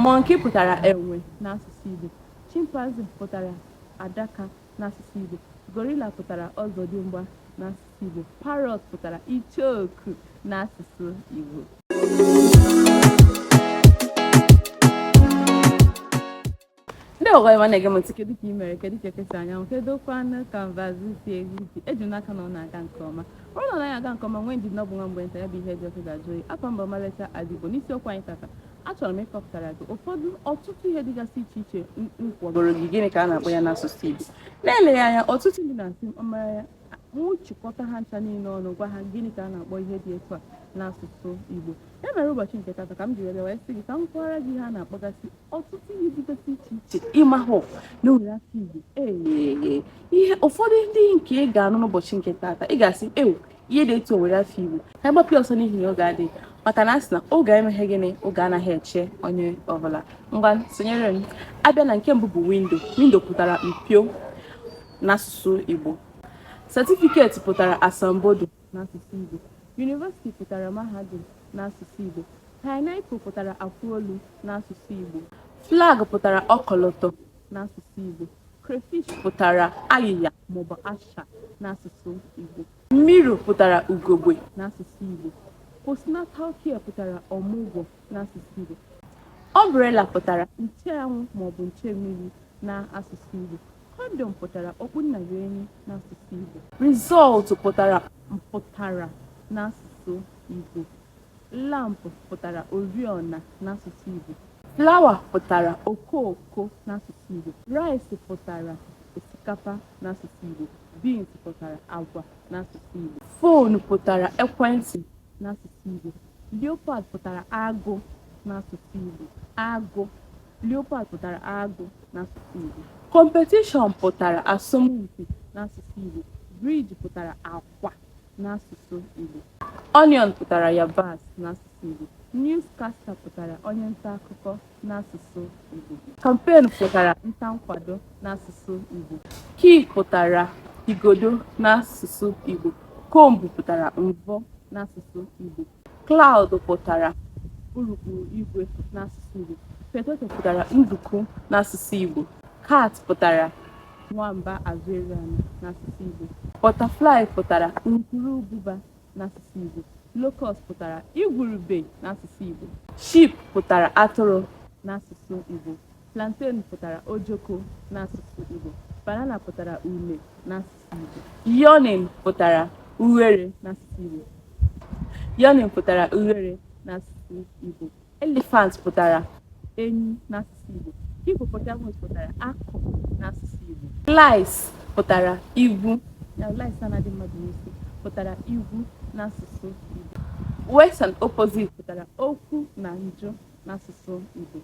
Monkey pụtara enwe n'asụsụ Igbo. Chimpanzee pụtara adaka n'asụsụ Igbo. Gorilla pụtara ọzọdimgba n'asụsụ Igbo. Parrot pụtara icheoku n'asụsụ Igbo. Ndị ọgọ ọma na-ege m ntị, kedu ka ị mere? Kedu ka ekesa anyanwụ? Kedu kwanụ ka mbazụ si egwu ji? Eji m n'aka na ọ na-aga nke ọma. Ọ bụrụ na ọ naghị aga nke ọma, nwee ndidi na ọ bụ nwa mgbe nta, ya bụ ihe dị ọkụ ga-ajụ oyi. Afa m bụ Ọmalịcha Adigbo. N'isiokwu anyị tata, achọrọ m ịkọpụtara gị ụfọdụ ọtụtụ ihe dịgasị iche iche m gwagoro gị gịnị ka a na-akpọ ya n'asụsụ Igbo. Na-eleghị anya, ọtụtụ ndị na-asị m ọmara ya, mụ chịkọta ha ncha niile ọnụ gwa ha gịnị ka a na-akpọ ihe dị etu a n'asụsụ Igbo. Ya mere ụbọchị nke tata ka m ji wee bịa wee sị gị ka m kọwara gị ihe a na-akpọgasị ọtụtụ ihe dịgasị iche iche ị mahụ na o nwere afa Igbo. Ee, ihe ụfọdụ ndị nke ị ga-anụ n'ụbọchị nke tata, ị ga-asị, ew, ihe dị etu o nwere afa Igbo? Ka anyị gbapụ ọsọ n'ihi na oge adịghị, maka na a sị na oge emeghị gịnị, oge anaghị eche onye ọbụla. Ngwa, sonyere m. Abịa na nke mbụ bụ window. Window pụtara mpio n'asụsụ Igbo. Certificate pụtara asambodo n'asụsụ Igbo. University pụtara mahadum n'asụsụ Igbo. Pineapple pụtara akwụolu n'asụsụ Igbo. Flag pụtara ọkọlọtọ n'asụsụ Igbo. Crayfish pụtara ayịya maọbụ asha n'asụsụ Igbo. Mirror pụtara ugogbe n'asụsụ Igbo. Postnatal care pụtara ọmụgwọ n'asụsụ Igbo. Umbrella pụtara ncheanwụ maọbụ nche mmiri n'asụsụ Igbo. Condom pụtara okpunnabuenyi n'asụsụ Igbo. Result pụtara mpụtara n'asụsụ Igbo. Lamp pụtara oriọna n'asụsụ Igbo. Flower pụtara okooko n'asụsụ Igbo. Rice pụtara osikapa n'asụsụ Igbo. Beans pụtara agwa n'asụsụ Igbo. Phone pụtara ekwentị n'asụsụ Igbo. Leopard pụtara agụ n'asụsụ Igbo. Agụ. Leopard pụtara agụ n'asụsụ Igbo. Competition pụtara asọmpi n'asụsụ Igbo. Bridge pụtara akwa n'asụsụ Igbo. Onion pụtara yabasị n'asụsụ Igbo. Newscaster pụtara onye nta akụkọ n'asụsụ Igbo. Campaign pụtara nta nkwado n'asụsụ Igbo. Key pụtara igodo n'asụsụ Igbo. Comb pụtara mvọ n'asụsụ Igbo. Cloud pụtara urukpuru igwe n'asụsụ Igbo. Potato pụtara nduku n'asụsụ Igbo. Cat pụtara nwamba azụ eru ala n'asụsụ Igbo. Butterfly pụtara urukurubụba n'asụsụ Igbo. Locust pụtara igwurube n'asụsụ Igbo. Sheep pụtara atụrụ n'asụsụ Igbo. Plantain pụtara ojoko n'asụsụ Igbo. Banana pụtara une n'asụsụ Igbo. Yawning pụtara ughere n'asụsụ Igbo. Yawning pụtara ughere n'asụsụ Igbo. Elephant pụtara enyi n'asụsụ Igbo. Hippopotamus pụtara akụ n'asụsụ Igbo. Lice pụtara igwu, ya lice a na-adị mmadụ n'isi pụtara igwu n'asụsụ Igbo. Words and opposite pụtara okwu na njụ n'asụsụ Igbo.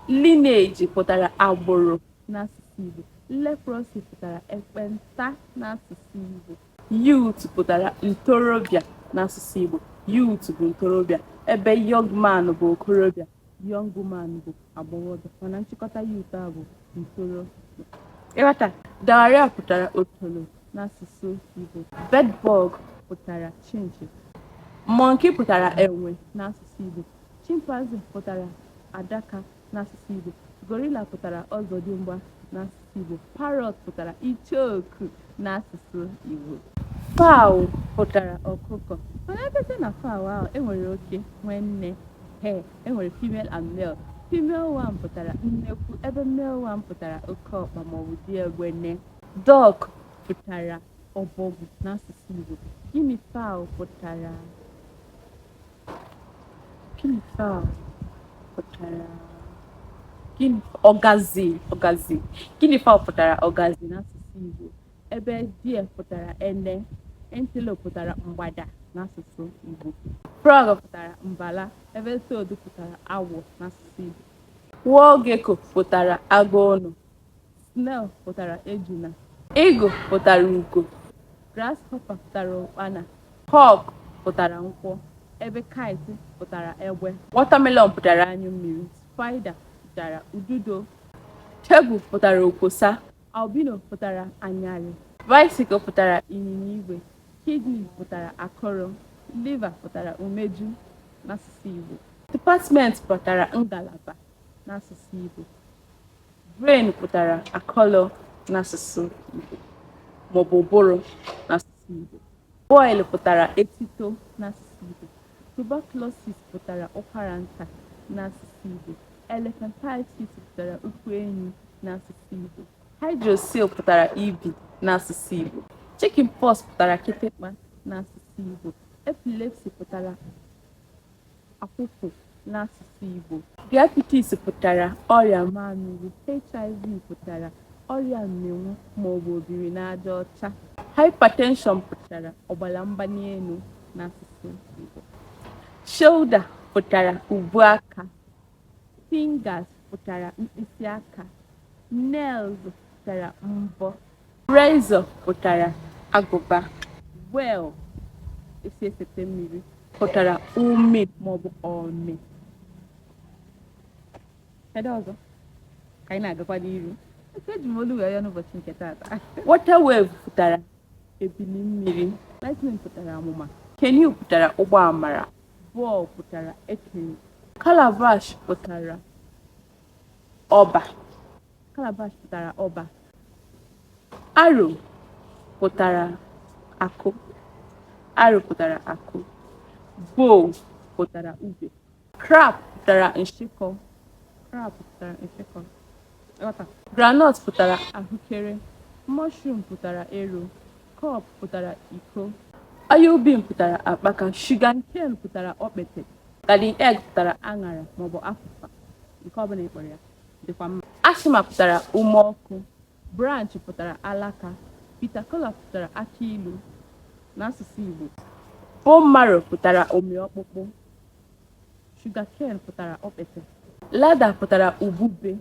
Lineage pụtara agbụrụ n'asụsụ Igbo. Leprosy pụtara ekpenta n'asụsụ Igbo. Youth pụtara ntorobịa n'asụsụ Igbo. Youth bụ ntorobịa, ebe young man bụ okorobịa, young woman bụ agbọghọbịa, mana nchịkọta youth a bụ ntorobịa. Ịghọta? Diarrhea pụtara otolo n'asụsụ Igbo. Bedbug pụtara chinchi. Monkey pụtara enwe n'asụsụ Igbo. Chimpanzee pụtara adaka n'asụsụ Igbo. Gorilla pụtara ọzọdimgba n'asụsụ Igbo. Parrot pụtara icheoku n'asụsụ Igbo. Fowl pụtara ọkụkọ. Mana abịazie na fowl ahụ, enwere oke nwee nne he, enwere female and male. Female one pụtara nnekwu, ebe male one pụtara oke ọkpa maọbụ diegbene. Duck pụtara ọbọgwụ n'asụsụ Igbo. Guinea fowl pụtara Guinea fowl pụtara gịnị? Ọgazi, ọgazi. Guinea fowl pụtara ọgazi n'asụsụ Igbo, ebe deer pụtara ene. Antelope pụtara mgbada n'asụsụ Igbo. Frog pụtara mbala, ebe toad pụtara awọ n'asụsụ Igbo. Wall gecko pụtara agụ ụlọ. Snail pụtara ejuna. Eagle pụtara ugo. Grasshopper pụtara ụkpana. Hawk pụtara nkwọ, ebe kite pụtara egbe. Watermelon pụtara anyụ mmiri. Spider pụtara ududo. Table pụtara okposa. Albino pụtara anyarị. Bicycle pụtara ịnyịnya igwe. Kidney pụtara akụrụ. Liver pụtara umeju n'asụsụ Igbo. Department pụtara ngalaba. n'asụsụ Igbo. Brain pụtara akọlọ n'asụsụ Igbo maọbụ ụbụrụ n'asụsụ Igbo. Boil pụtara etito n'asụsụ Igbo. Tuberculosis pụtara ụkwara nta n'asụsụ Igbo. Elephantiasis pụtara ụkwụ enyi n'asụsụ Igbo. Hydrocele pụtara ibi n'asụsụ Igbo. Chicken pox pụtara kịtịkpa n'asụsụ Igbo. Epilepsy pụtara akwụkwụ n'asụsụ Igbo. Diabetes pụtara ọrịa mamịrị. HIV pụtara ọrịa mmịnwụ maọbụ obiri n'aja ọcha. Hypertension pụtara ọbara mgbali elu n'asụsụ Igbo. Shoulder pụtara ubu aka. Fingers pụtara mkpịsị aka. Nails pụtara mbọ. Razor pụtara agụba. Well esi esete mmiri pụtara ụmị maọbụ ọmị. Kedu ọzọ ka anyị na-agakwa n'iru? Eji m olu wee ya n'ụbọchị nke taata. Water wave pụtara ebili mmiri. Lightning pụtara amụma. Canoe pụtara ụgbọ amara. Ball pụtara ekere. Calabash pụtara ọba. Calabash pụtara ọba. Arrow pụtara akụ. Arrow pụtara akụ. Bow pụtara ube. Crab pụtara nshịkọ. Crab pụtara nshịkọ. Ịghọta? Groundnut pụtara ahụekere. Mushroom pụtara ero. Cup pụtara iko. Oil bean pụtara akpaka. Sugarcane pụtara okpete. Garden egg pụtara aṅara maọbụ afụfa. Nke ọbụla ị kpọrọ ya dịkwa mma. Asthma pụtara ume ọkụ. Branch pụtara alaka. Bitter kola pụtara akị ilu n'asụsụ Igbo. Bone marrow pụtara ụmị ọkpụkpụ. Sugarcane pụtara okpete. Ladder pụtara ubube.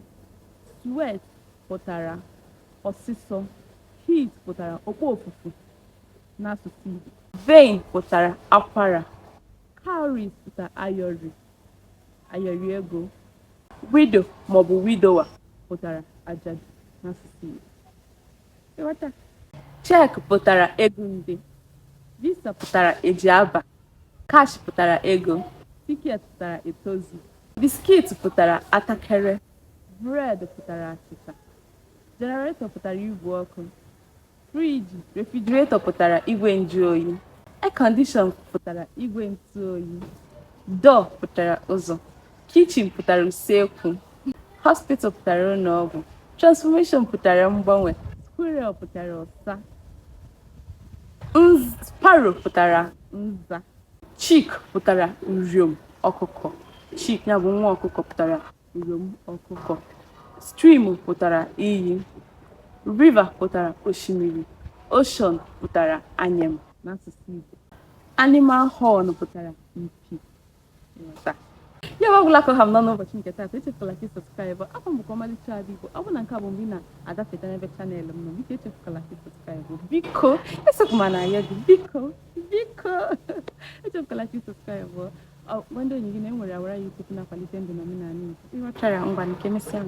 Sweat pụtara ọsịsọ. Heat pụtara okpo ofufu n'asụsụ Igbo. Vein pụtara akwara. Cowries pụtara ayọrị, ayọrị ego. Widow maọbụ widower pụtara ajadu n'asụsụ Igbo. Ịghọta? Check pụtara ego nde. Visa pụtara eji aba. Cash pụtara ego. Ticket pụtara etozu. Biscuit pụtara atakere. Bread pụtara achịcha. Generator pụtara igwe ọkụ. Fridge, refrigerator pụtara igwe nju oyi. Air condition pụtara igwe ntụ oyi. Door pụtara ụzọ. Kitchen pụtara usekwu. Hospital pụtara ụlọ ọgwụ. Transformation pụtara mgbanwe. Squirrel pụtara ọsa. Sparrow pụtara nza. Chick pụtara uriom ọkụkọ. Chick ya bụ nwa ọkụkọ pụtara uriom ọkụkọ. Stream pụtara iyi. River pụtara osimiri. Ocean pụtara anyịm n'asụsụ Igbo. Animal horn pụtara mpi. Ya bụ ọgwụla ka ha m nọ n'ụbọchị nke taata. Echefukwala ka ị subscribe. Afọ m bụkwa ọmalịcha Ada Igbo. Ọ bụ na nke a bụ mgbe ị na-agafeta n'ebe channel m nọ, biko echefukwala ka ị subscribe. Biko esokwu ma na-ayọ gị, biko biko echefukwala ka ị subscribe. Gwa ndị enyi gị na e nwere awara YouTube na-akwalite ndụ na omenala Igbo. Ịghọtara? Ngwa, nke mesịa.